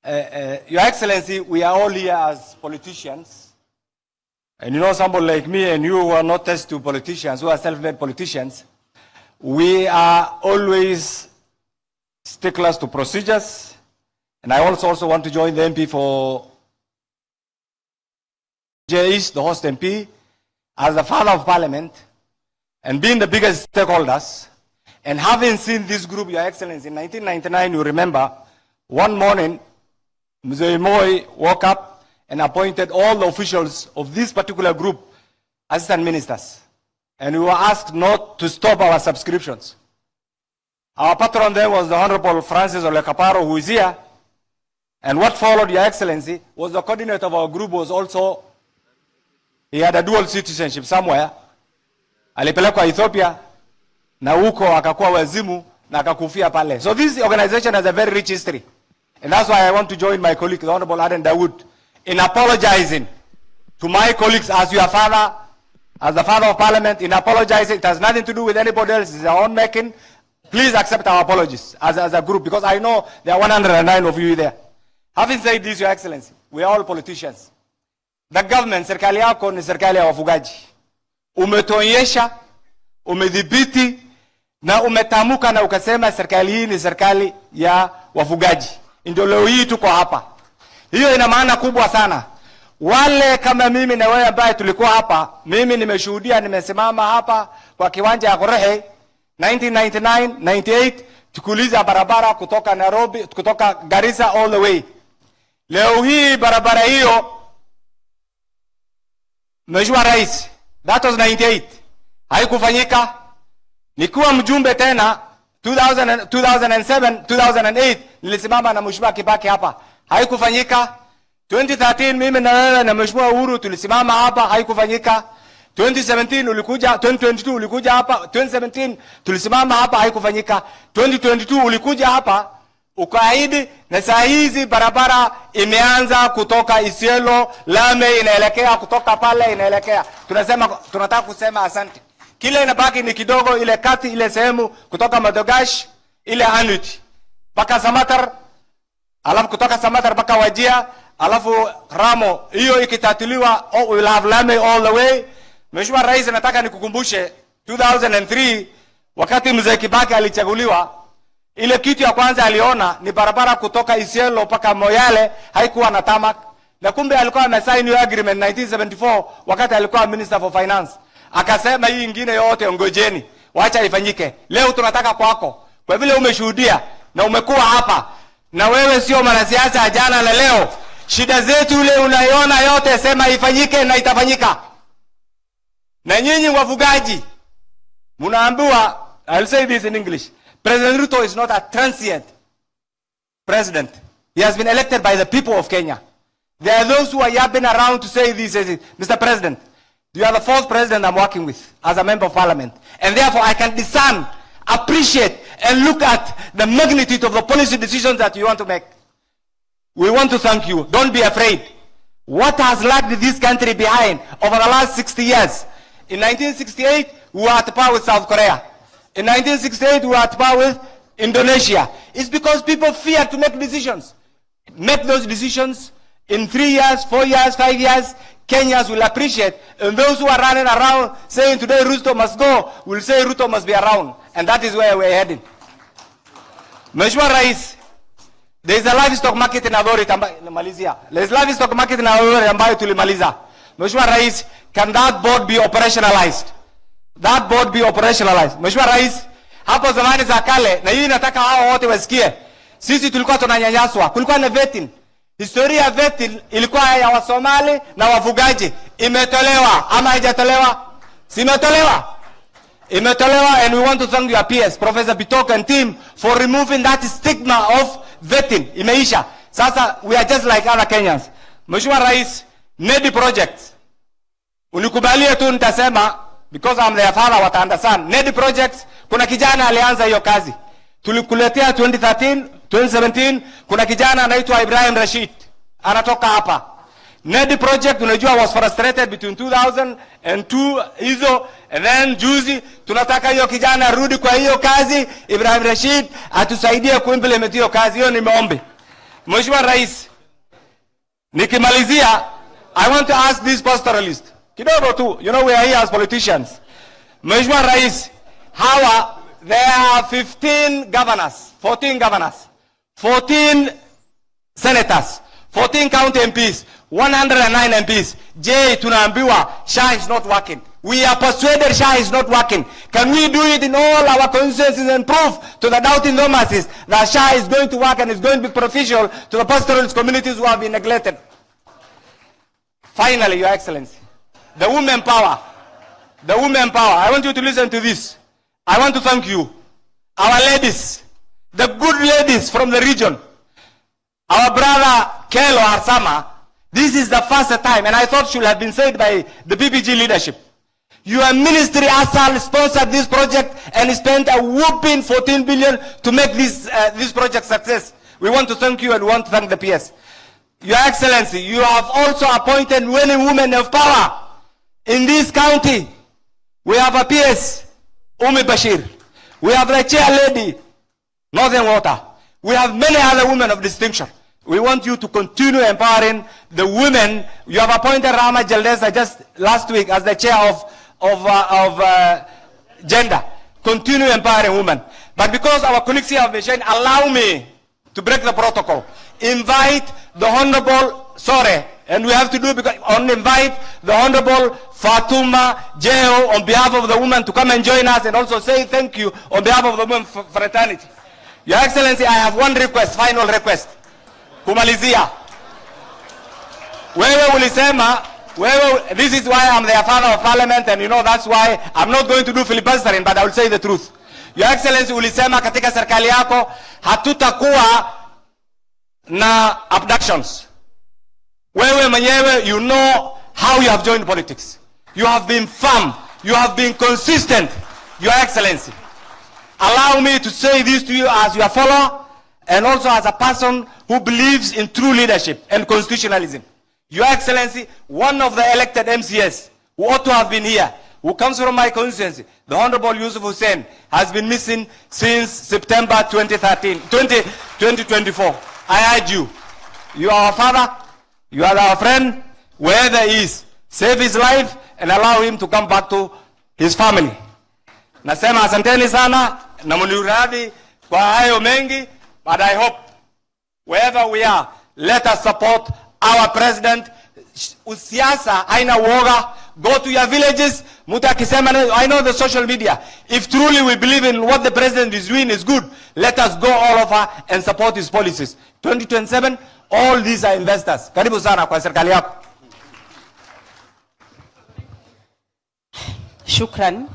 Your Excellency, we are all here as politicians. And you know, somebody like me and you who are not used to politicians, who are self-made politicians, we are always sticklers to procedures. And I also want to join the MP for East, the host MP, as the father of parliament, and being the biggest stakeholders, and having seen this group, Your Excellency, in 1999, you remember, one morning, Mzee Moi woke up and appointed all the officials of this particular group assistant ministers. And we were asked not to stop our subscriptions. Our patron then was the Honorable Francis Ole Kaparo, who is here. And what followed, Your Excellency, was the coordinator of our group was also, he had a dual citizenship somewhere. Alipelekwa Ethiopia na huko akakuwa wazimu na akakufia pale. So this organization has a very rich history. And that's why I want to join my colleague, the Honorable Aden Dawood, in apologizing to my colleagues as your father, as the father of parliament, in apologizing. It has nothing to do with anybody else. It's our own making. Please accept our apologies as a group, because I know there are 109 of you there. Having said this, Your Excellency, we are all politicians. The government, serikali yako ni serikali ya wafugaji. Umetuonyesha, umedhibiti na umetamuka na ukasema serikali hii ni serikali ya wafugaji. Ndio leo hii tuko hapa. Hiyo ina maana kubwa sana. Wale kama mimi na wewe ambaye tulikuwa hapa, mimi nimeshuhudia, nimesimama hapa kwa kiwanja ya Korehe 1999, 98 tukuuliza barabara kutoka Nairobi, kutoka Garissa all the way. Leo hii barabara hiyo, Mheshimiwa Rais, that was 98. Haikufanyika. Nikiwa mjumbe tena 2000, 2007, 2008 nilisimama na Mheshimiwa Kibaki hapa. Haikufanyika. 2013 mimi na wewe na Mheshimiwa Uhuru tulisimama hapa, haikufanyika. 2017 ulikuja, 2022 ulikuja hapa, 2017 tulisimama hapa, haikufanyika. 2022 ulikuja hapa ukaahidi, na saa hizi barabara imeanza kutoka Isiolo, lami inaelekea kutoka pale inaelekea. Tunasema, tunataka kusema asante. Kile inabaki ni kidogo, ile kati, ile sehemu kutoka Madogash, ile Anut mpaka Samatar, alafu kutoka Samatar mpaka Wajir, alafu Ramo. Hiyo ikitatuliwa, oh, we will have lami all the way. Mheshimiwa Rais, nataka nikukumbushe 2003 wakati Mzee Kibaki alichaguliwa, ile kitu ya kwanza aliona ni barabara kutoka Isiolo mpaka Moyale haikuwa na tarmac, na kumbe alikuwa amesign hiyo agreement 1974 wakati alikuwa Minister for Finance. Akasema hii ingine yote ngojeni, wacha ifanyike. Leo tunataka kwako, kwa vile umeshuhudia na umekuwa hapa, na wewe sio mwanasiasa jana na leo. Shida zetu ile unaiona yote, sema ifanyike na itafanyika. Na nyinyi wafugaji mnaambiwa, I'll say this in English. President Ruto is not a transient president. He has been elected by the people of Kenya. There are those who are yapping around to say this, say this. Mr. President, you are the fourth president I'm working with as a member of parliament. And therefore I can discern, appreciate, and look at the magnitude of the policy decisions that you want to make. We want to thank you. Don't be afraid. What has lagged this country behind over the last 60 years? In 1968, we were at par with South Korea. In 1968, we were at par with Indonesia. It's because people fear to make decisions. Make those decisions in 3 years, 4 years, 5 years, Kenyans will appreciate. And those who are running around saying today Ruto must go, will say Ruto must be around. And that is where we're heading. Mheshimiwa Rais, there is a livestock marketing authority ambayo nimalizia. There is livestock marketing authority ambayo tulimaliza. Mheshimiwa Rais, can that board be operationalized? That board be operationalized. Mheshimiwa Rais, hapo zamani za kale, na hii nataka hao wote wasikie. Sisi tulikuwa tunanyanyaswa, kulikuwa na vetting. Historia ya vetting ilikuwa ya Wasomali na wafugaji. Imetolewa ama haijatolewa? Si imetolewa? Imetolewa, and we want to thank your peers, Professor Bitok and team, for removing that stigma of vetting. Imeisha. Sasa we are just like other Kenyans. Mheshimiwa Rais, NEDI project. Unikubalie tu nitasema, because I'm their father, wata understand. NEDI projects, kuna kijana alianza hiyo kazi. Tulikuletea 2013, 2017, kuna kijana anaitwa Ibrahim Rashid. Anatoka hapa. NEDI project, unajua, was frustrated between 2002 hizo, and then juzi tunataka hiyo kijana arudi kwa hiyo kazi. Ibrahim Rashid atusaidie kuimplement hiyo kazi. Hiyo ni maombi. Mheshimiwa Rais, nikimalizia, I want to ask this pastoralist kidogo tu, we are here as politicians. Mheshimiwa Rais, hawa, there are 15 governors, 14 governors, 14 senators, 14 county MPs, 109 MPs. Je, tunaambiwa SHA is not working. We are persuaded SHA is not working. Can we do it in all our constituencies and prove to the doubting Thomases that SHA is going to work and is going to be beneficial to the pastoralist communities who have been neglected? Finally, Your Excellency, the women power. The women power. I want you to listen to this. I want to thank you. Our ladies, the good ladies from the region. Our brother Kelo Harsama, this is the first time, and I thought should have been said by the PPG leadership. Your ministry, ASAL, sponsored this project and spent a whopping 14 billion to make this project success. We want to thank you and we want to thank the PS. Your Excellency, you have also appointed many women of power in this county. We have a PS, Umi Bashir. We have the chair lady, Northern Water. We have many other women of distinction. We want you to continue empowering the women. You have appointed Rama Jaldesa just last week as the chair of gender. Continue empowering women. But because our colleagues here have been sharing, allow me to break the protocol. Invite the Honorable, sorry, and we have to do it because on invite the Honorable Fatuma Jeho on behalf of the women to come and join us and also say thank you on behalf of the women fraternity. Your Excellency, I have one request, final request. Kumalizia. Wewe ulisema, wewe, this is why I'm the father of parliament, and you know that's why I'm not going to do filibustering, but I will say the truth. Your Excellency, ulisema katika serikali yako hatutakuwa na abductions. Wewe mwenyewe, you know how you have joined politics. You have been firm. You have been consistent, Your Excellency. Allow me to say this to you as your follower and also as a person who believes in true leadership and constitutionalism. Your Excellency, one of the elected MCS who ought to have been here, who comes from my constituency, the Honorable Yusuf Hussein, has been missing since September 2024. I urge you, you are our father, you are our friend, wherever he is, save his life and allow him to come back to his family. Nasema asanteni sana na mniradhi kwa hayo mengi, but I hope wherever we are, let us support our president. Siasa haina uoga. Go to your villages. Mtu akisema, I know the social media. If truly we believe in what the president is doing is good, let us go all over and support his policies. 2027, all these are investors. Karibu sana kwa serikali yako. Shukran.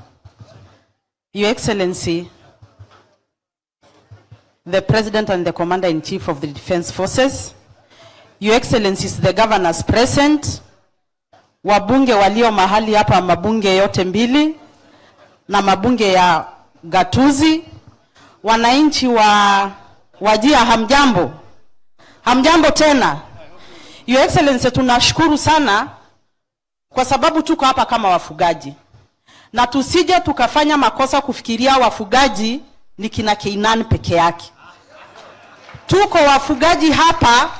Your Excellency, the President and the Commander-in-Chief of the Defense Forces, Your Excellencies, the governors present, wabunge walio mahali hapa, mabunge yote mbili na mabunge ya gatuzi, wananchi wa Wajir, hamjambo? Hamjambo tena. Your Excellency, tunashukuru sana kwa sababu tuko hapa kama wafugaji. Na tusije tukafanya makosa kufikiria wafugaji ni kina Keinan peke yake. Tuko wafugaji hapa.